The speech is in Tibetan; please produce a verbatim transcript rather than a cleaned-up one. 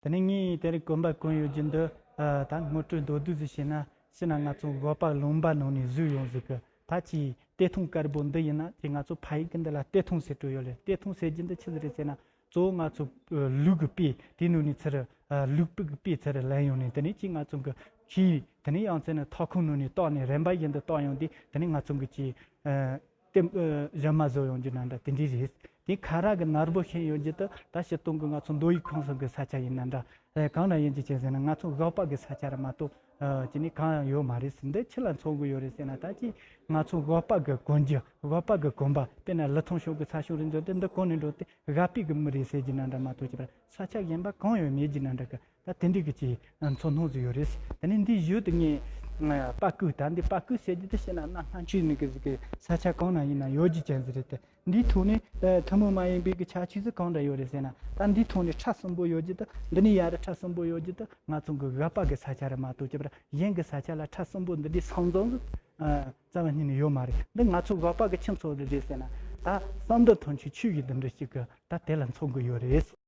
དེ་ནས་ངས་དེ་རིང་གོན་པ་གོན་ཡོད་རྒྱུ་འདི། ཨ། ད་ངོ་སྤྲོད་མདོར་བསྡུས་ཟིག་བྱས་ན། ཕྱི་ན་ང་ཚོ་སྒོག་པ་ལུང་པ་ནང་ནས་བཟོས་ཡོང་ཟིག་གི། ད་ཅིག་གཏེར་ཐུང་དཀར་པོ་འདི་ཡིན་ན་ཅིག་ང་ཚོ་ཕ་ཡིག་གི་འདི་ལ་གཏེར་ཐུང་ཟེར་འགྲོ་ཡོད་རེད། གཏེར་ཐུང་ཟེར་རྒྱུ་འདི་ཆི་ཟིག་རེད་ཟེར་ན། གཙོ་བོ་ང་ཚོ་ལུག་གི་དཔེ་དེ་ནང་ནས་ཚུར། ལུག་པའི་གི་དཔེ་ཚུར་ལེན་ཡོང་ནས། དེ་ནས་ཅིག་ང་ཚོ་གི་ཤེས། དེ་ནས་ཡང་ཚུར་ནས་མཐའ་ཁུངས་ནང་ནས་བཏགས་ནས། རིམ་པ་བཞིན་དུ་བཏགས་ཡོང་དུས། དེ་ནས་ང་ཚོ་གི་ཅིག་ཨ། དེ། ཨ། གཞན་མ་བཟོ་ཡོང་རྒྱུ་ནང་འདྲ་དེ་འདྲ་རེད། དེ་ཁ་རག་གི་ནོར་བུ་ཤེས་ཡོང་རྒྱུ་དེ་ད་སྤྱིར་བཏང་གི་ང་ཚོ་མདོ་དབུས་ཁམས་གསུམ་གི་ས་ཆ་ཡིན་ནང་འདྲ། ཨ། གང་ན་ཡིན་གྱི་ཅི་ཟེར་ན། ང་ཚོ་སྒོག་པ་གི་ས་ཆ་རེད་མ་གཏོགས། ཨ། ཅི་ནས་གང་ཡང་ཡོད་མ་རེད་ཟེར། འདི་ཆི་ལ་མཚོན་གི་ཡོད་རེད་ཟེར་ན། ད་ཅིག་ང་ཚོ་སྒོག་པ་གི་གོན་རྒྱུ། སྒོག་པ་གི་གོན་པ། དཔེར་ན་ལི་ཐང་ཕྱོགས་གི་ཚ་ཞང་རེ་འཛོམས་དུས། འདི་གོན་ནས་འགྲོ་དུས་སྒ་པའི་གི་མི་རེད་ཟེར་རྒྱུ་ནང་འདྲ་མ་གཏོགས། ཅི་པར་ས་ཆ་གཞན་པ་གང་ཡང་མེད་རྒྱུ་ནང་འདྲ་གི། ད་དེ་འདྲའི་གི་ཅིག་མཚོན་སྣང་ཟིག་ཡོད་རེད། དེ་ནས་འདིའི་གཞུག་ཏུ་ངས། ཨ། པར་བརྐོས། ད་འདི་པར་བརྐོས་ཟེར་རྒྱུ་དེ་ཕྱི་ན་གནའ་སྔ་འཕྱི་ནས་གི་ཟིག་གི་ས་ཆ་གང་ན་ཡིན་ན་ཡོད་རྒྱུ་ཅན་ཟིག་རེད་དེ། འདིའི་ཐོག་ནས། ཨ། ཐུན་མོང་མ་ཡིན་པའི་གི་ཁྱད་ཆོས་ཟིག་གང་འདྲ་ཡོད་རེད་ཟེར་ན། ད་འདིའི་ཐོག་ནས་ཕྲ་གསུམ་པོ་ཡོད་རྒྱུ་དེ། འདི་ནས་ཡར་ཕྲ་གསུམ་པོ་ཡོད་རྒྱུ་དེ་ང་ཚོ་གི་སྒ་པ་གི་ས་ཆ་རེད་མ་གཏོགས། ཅི་པར་གཞན་གི་ས་ཆ་ལ་ཕྲ་གསུམ་པོ་འདི་འདྲའི་ས་མཚམས་ཟིག་ཨ། རྩ་བ་ཉིད་ནས་ཡོད་མ་རེད། འདི་ང་ཚོ་སྒོག་པ་གི་ཆི་མཚོན་རེད་ཟེར་ན། ད་བསམ་གཏན་དོན་གྱི་ཆོས་ཀྱི་འདི་འདྲ་ཞིག་གི་ད་དེ་ལ་མཚོན་གི་ཡོད་རེད།